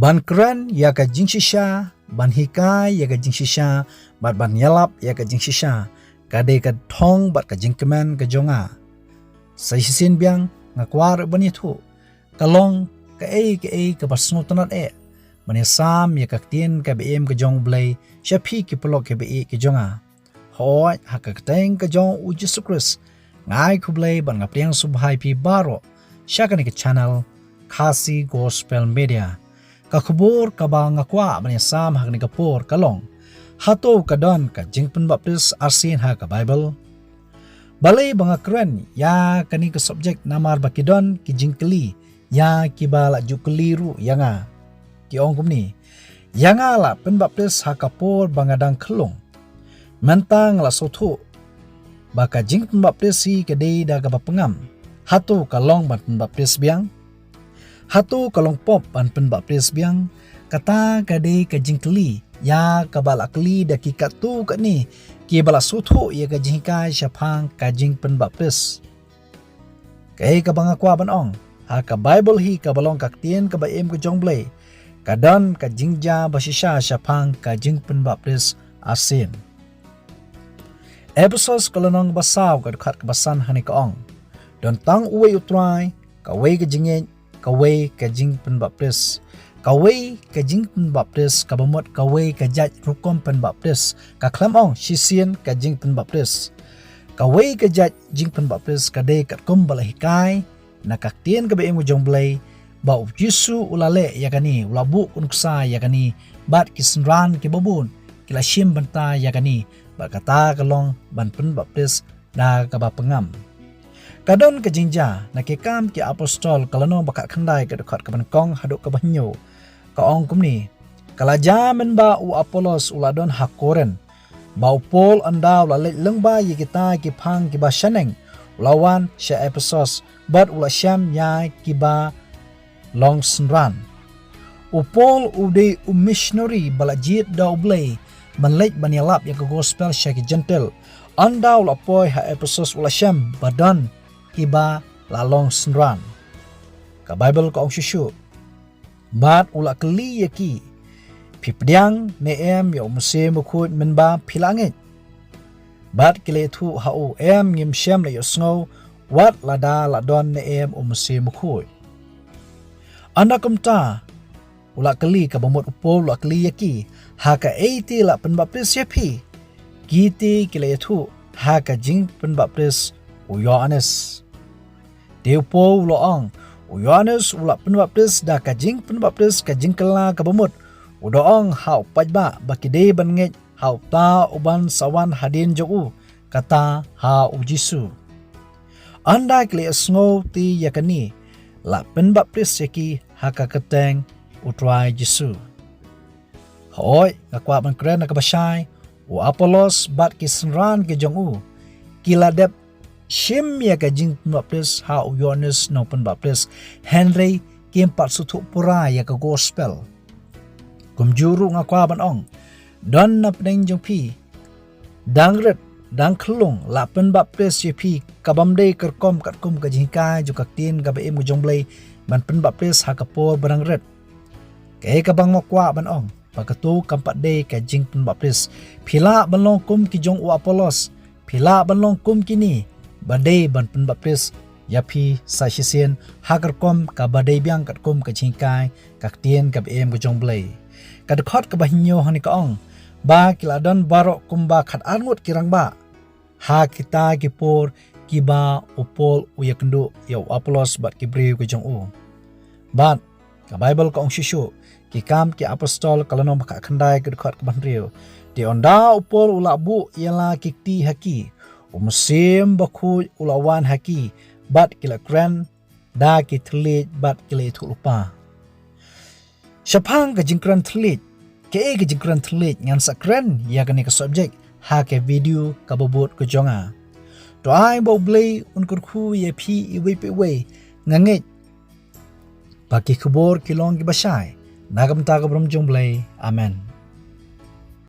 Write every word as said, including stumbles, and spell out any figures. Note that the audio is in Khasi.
Ban kren ïa ka jingshisha, ban hikai ïa ka jingshisha, bad ban ïalap ïa ka jingshisha, ka dei ka thong bad ka jingkmen ka jong nga. Sa shisien biang nga kwah ruh ban ïathuh, ka long kaei kaei kaba sngewtynnat eh ban ïasam ïa ka ktien kaba im ka jong U Blei sha phi ki paralok kiba ïeit ki jong nga. Hooid, ha ka kyrteng ka jong U Jisu Khrist, nga ai khublei bad nga pdiang sngewbha ïa phi baroh sha kane ka channel Khasi Gospel Media. Ka khubor kaba nga kwah ban ïasam ha kane ka por ka long, hato ka don ka jingpynbaptis arsien ha ka Baibl? Balei ba nga kren ïa kane ka subject? Namar ba ki don ki jingkylli ïa kiba la ju kylli ruh ïa nga. Ki ong kumne, ïa nga la pynbaptis ha ka por ba nga dang khyllung. Mynta nga la sngewthuh ba ka jingpynbaptis hi ka dei da kaba pangam. Hato ka long ban pynbaptis biang? Hato ka long pop ban pynbaptis biang? Kata ka dei ka jingkylli ïa kaba la kylli da ki katto katne kiba la sngewthuh ïa ka jinghikai shaphang ka jingpynbaptis. Kaei kaba nga kwah ban ong, ha ka Baibl hi kaba long ka ktien kaba im ka jong U Blei, ka don ka jingjia ba shisha shaphang ka jingpynbaptis arsien. Ephesos ka lynnong ba saw ka dkhot kaba san hangne ka ong, don tang uwei U Trai, kawei ka jingngeit, kawei ka jingpynbaptis. Kawei ka jingpynbaptis kaba mut kawei ka jait rukom pynbaptis. Ka khlem ong shisien ka jingpynbaptis. Kawei ka jait jingpynbaptis ka dei katkum ba la hikai na ka ktien kaba im ka jong U Blei, ba U Jisu u la leh ïa kane, u la buh ka nuksa ïa kane, bad ki synran kiba bun ki la shim bynta ïa kane, bad kata ka long ban pynbaptis da kaba pangam. Ka don ka jingjia na Ki Kam ki Apostol ka lynnong ba khatkhyndai ka dkhot kaba nyngkong haduh kaba hynñiew. Ka ong kumne, ka la jia mynba u Apollos u la don ha Korinth, ba u Paul ynda u la leit lyngba ïa kita ki phang kiba shaneng, u la wan sha Ephesos, bad u la shem ïa kiba long synran. U Paul u dei u missionary ba la jied da U Blei ban leit ban ïalap ïa ka gospel sha ki Jentil. Ynda u la poi ha Ephesos u la shem ba don kiba la long synran. Ka Baibl ka ong shuh shuh, bad u la kylli ïa ki, phi pdiang ne em ïa U Mynsiem Bakhuid mynba phi la ngeit? Bad ki la ïathuh ha u, em, ngim shym la ïohsngew wat lada la don ne em U Mynsiem Bakhuid. Ynda kumta u la kylli, kaba mut u Paul u la kylli ïa ki, ha kaei te la pynbaptis ïa phi? Ki te ki la ïathuh, ha ka jingpynbaptis u Ïoannis. Te u Paul u la ong, u Ïoannis u la pynbaptis da ka jingpynbaptis ka jingkylla, kaba mut u da ong ha u paidbah ba ki dei ban ngeit ha uta uban sa wan hadien jong u, kata ha U Jisu. Ynda ki la ïohsngew te ïa kane, la pynbaptis ïa ki ha ka kyrteng U Trai Jisu. Hooid, nga kwah ban kren na kaba shai, u Apollos bad ki synran ki jong u ki la dep shim ïa ka jingpynbaptis ha u Ïoannis Nongpynbaptis, hynrei kim pat sngewthuh pura ïa ka gospel. Kumjuh ruh nga kwah ban ong, don na pdeng jong phi dang rit, dang khyllung, la pynbaptis ïa phi, ka bym dei ka rukom katkum ka jinghikai jong ka ktien kaba im ka jong U Blei ban pynbaptis ha ka por ba dang rit. Kaei kaba nga kwah ban ong, ba kato kam pat dei ka jingpynbaptis. Phi lah ban long kum ki jong u Apollos, phi lah ban long kum kine, ba dei ban pynbaptis ïa phi sa shisien ha ka rukom kaba dei biang katkum ka jinghikai ka ktien kaba im ka jong U Blei. Ka dkhot kaba hynñiew hangne ka ong, ba ki la don baroh kumba khatar ngut ki rangbah ha kita ki por kiba u Paul u ïakynduh ïa u Apollos bad ki briew ki jong u. Bad ka Baibl ka ong shuh shuh, Ki Kam ki Apostol ka lynnong ba khatkhyndai ka dkhot kaba hynriew, te ynda u Paul u la buh ïa la ki kti ha ki, U Mynsiem Bakhuid u la wan ha ki, bad ki la kren da ki thylliej bad ki la ïathuhlypa. Shaphang ka jingkren thylliej, kaei ka jingkren thylliej, ngan sa kren ïa kane ka subject ha ka video kaba bud ka jong nga. To ai ba U Blei un kyrkhu ïa phi iwei pa iwei. Nga ngeit ba ki khubor ki long kiba shai na ka bynta ka burom jong U Blei. Amen.